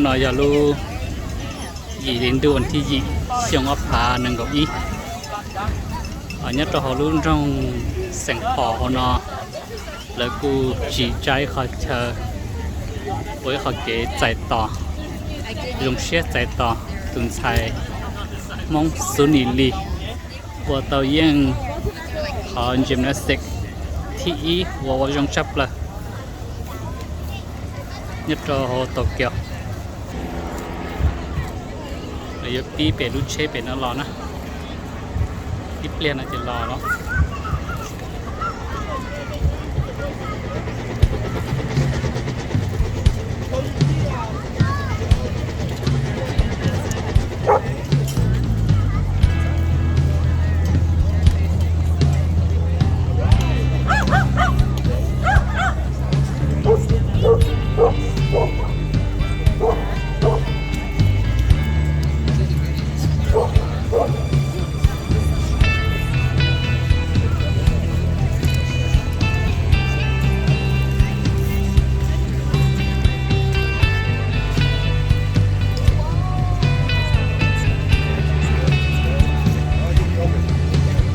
Yog lub yim hli ntuj vas thib yim xyoo ob phav nees nkaum ib, nyob rau hauv lub nroog Xeem Phom hauv no, lawv kuj tsim tsa ib qho chaw ua ib qho kev txais tos, zoo siab txais tos tus ntxhais Hmoob Xus Nis Lis ua tau yeej qhov gymnastic thib ib uas ua zoo tshaj plaws nyob rau hauv Tokyo. Lawv yuav pib pem lub tsheb pem no los na, ib pliag no ces los lawm.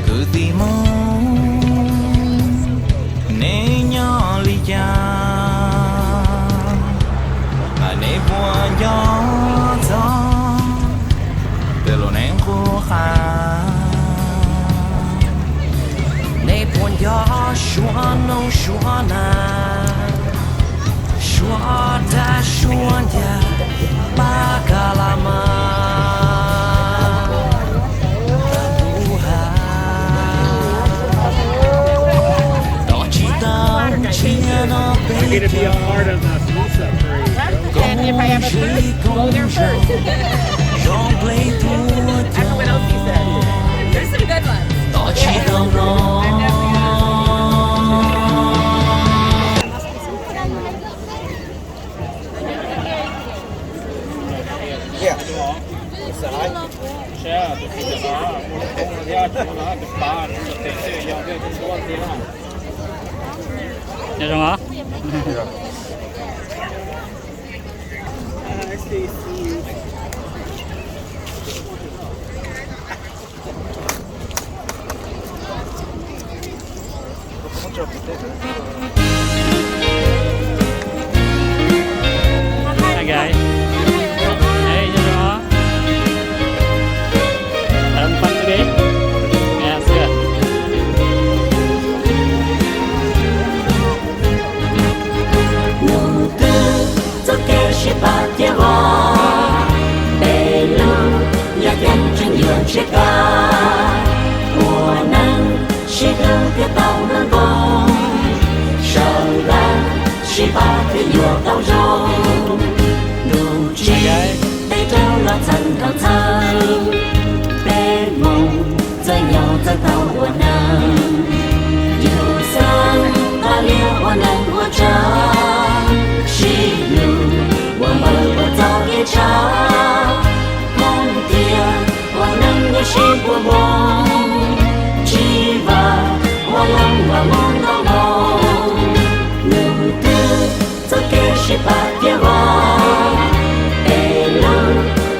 Kwv tij Hmoob, neb nyob li cas? Neb puas nco txog tej lus neb nqua qha? Neb puas nco Suav noob Suav nas, Suav dab Suav ncas, pab ka la mas? Tos tsis tau tshiab no peb cov koob zib koob zos, zos nplej tuaj cog. Tos tsis tau no. Nyob zoo os. Hi guys. Hey, nyob zoo os. Tau pab twb. Nws twb txoj kev sib pab thiab vov, peb lub yaj ceeb tseem yuav ntshiab kawg. Ua neej sib hlub thiaj tau ntuj nkoos, sawv daws sib pab thiaj yuav tau zoo. Ntuj tsim peb raug los txhawj nrog txhawj, peb Hmoob txawj nyob txawj tau ua neej. Yus xeeb qhov liaj ua neej ua tsav, sib hlub ua npawg ua txoj kev tshav, thooj tias ua neej yuav sib puag npoo, tsis vam ua leej ua mus nto nkoos. Nws twb txoj kev sib pab thiab vov, peb lub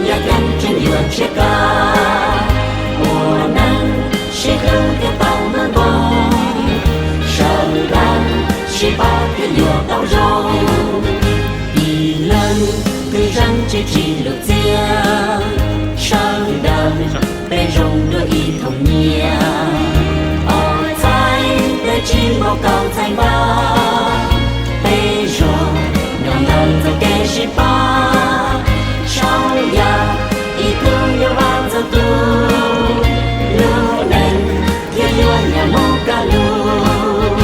yaj ceeb tseem yuav ntshiab kawg. Ua neej sib hlub thiaj tau ntuj nkoos, sawv daws sib pab thiaj yuav tau zoo. Ib leeg twb zeeb tsis tsim lus txiaj, sawv daws peb zoo dua ib thooj nyiaj. Ob txhais tes tsis npaum kaum txhais npab, peb zoo nrog ntawm txoj kev sib pab. Saum yaj ib tug yuav vam txog tus, lub neej thiaj yuav nyiam mus kaj lug.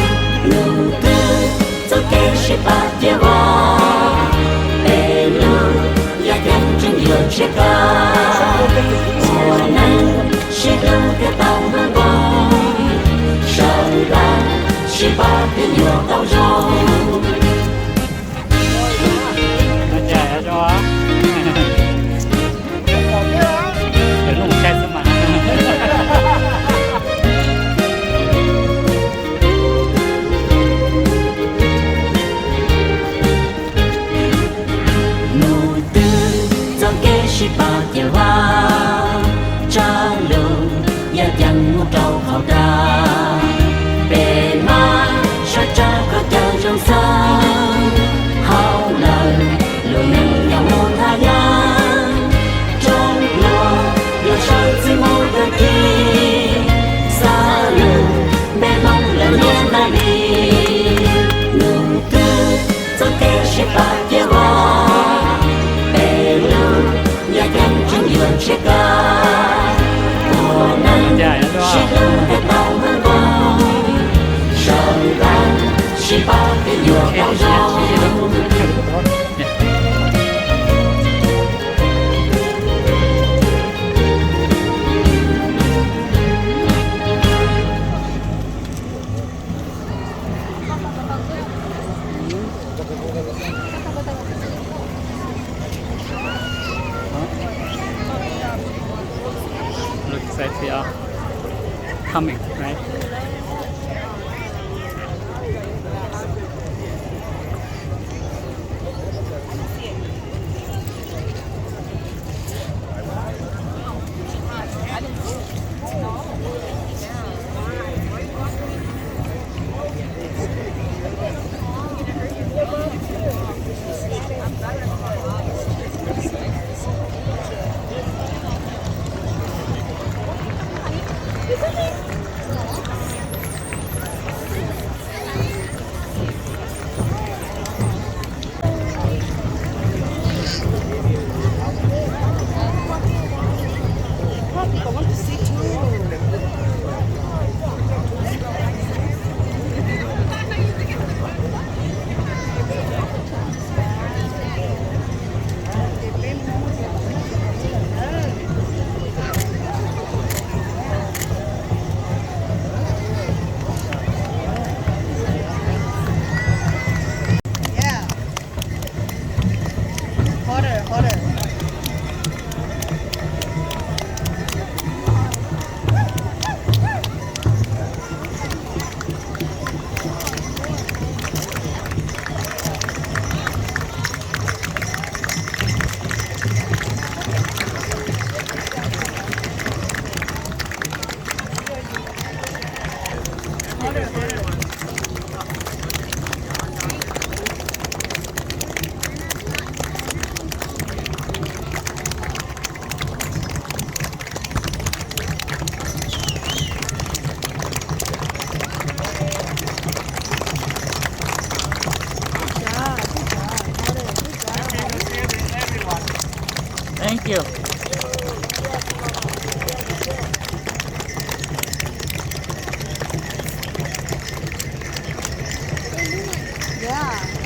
Nws twb txoj kev sib pab thiab vov, peb lub yaj ceeb tseem yuav ntshiab kawg. Ua neej sib hlub thiaj tau ntuj nkoos, sawv daws sib pab thiaj yuav tau zoo. Hnub twg Right here. Coming, right? Yeah. Hotter, hotter. Thank you. Yeah.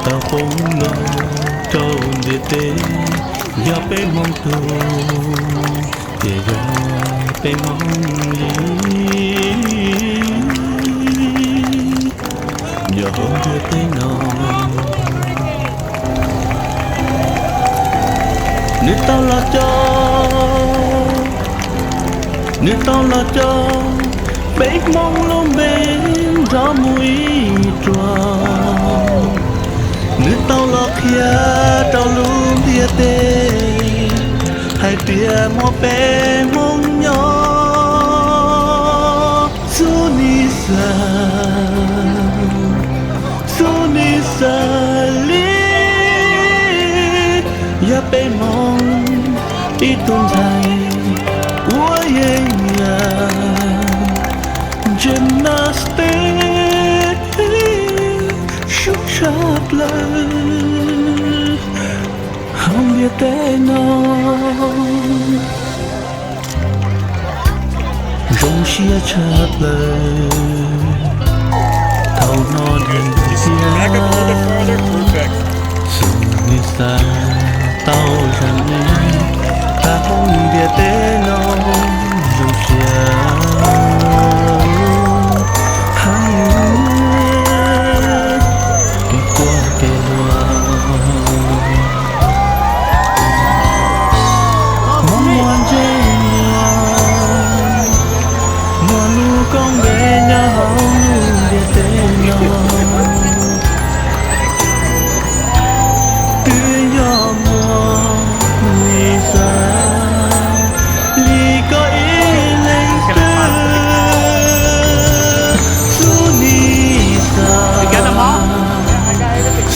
Yog qoob loo rau ntiaj teb, yog peb Hmoob tug, ces yog peb Hmoob li, yog hauv ntiaj teb no. Nws tau los coj, nws tau los coj peb Hmoob lub npe nrov mus ib ruam. Nws tau los qhia rau lub ntiaj teb hais tias muaj peb Hmoob nyob. Xub nis xav, xub nis xav li, yog peb Hmoob ib tug ntxhais uas yeej yam gymnastic sub tshaj plaws hauv ntiaj teb no. Zoo siab tshaj plaws thaum no dheev tiag. Xub nis xav tau zam ib tag hauv ntiaj teb no, zoo siab heev, kev quaj kev luag. Hmoob muaj ntsej muag, muaj lub koob npe nyob hauv lub ntiaj teb no. Twb yog muaj nis xav li koj ib leeg xwb. Xub nis xav,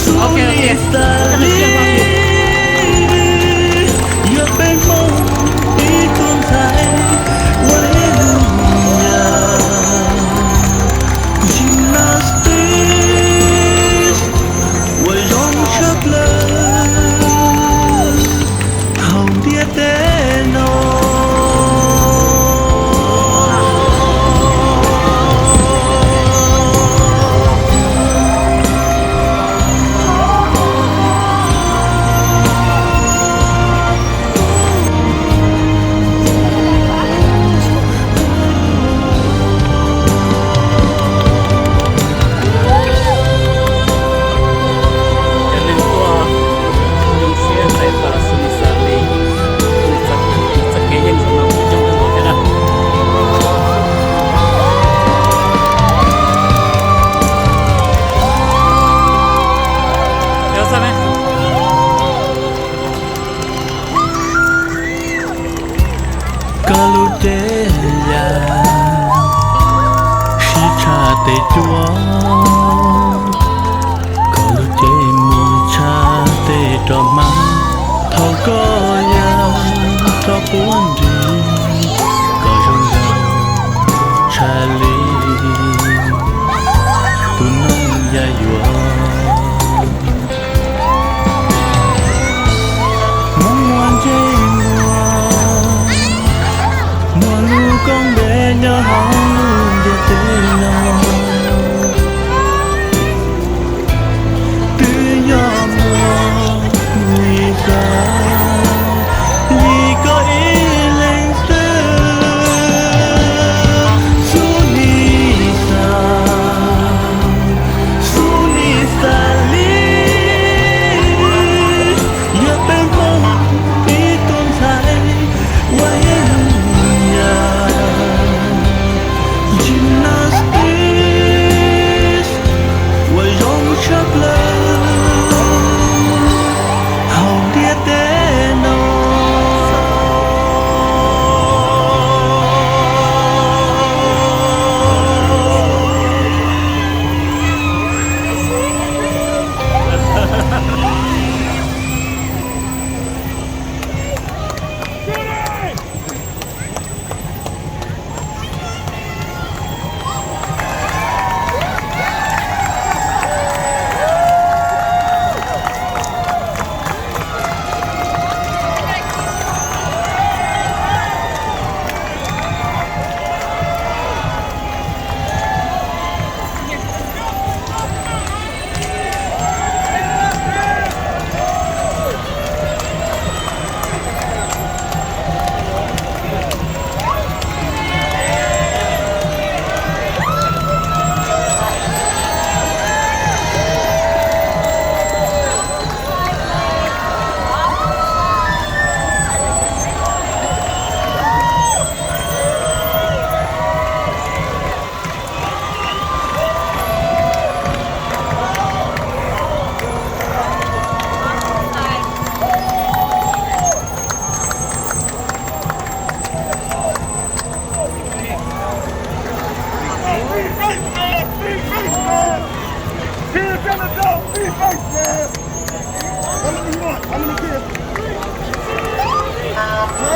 xub nis xav li, yog peb Hmoob ib tug ntxhais uas yeej yam gymnastic uas zoo tshaj plaws hauv ntiaj teb no. Koj lub cev yam sib tshaj tes cuab, koj lub cev mus tshaj tes rov hmab. Thaum koj yam rov quaj nrig, koj zoo nraug tshaj li tus noog yaj yuam. Hmoob muaj ntsej muag, muaj lub koob npe nyob hauv lub ntiaj teb no. Twb yog muaj nis xav li koj ib leeg xwb. Xub nis xav,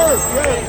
Yes.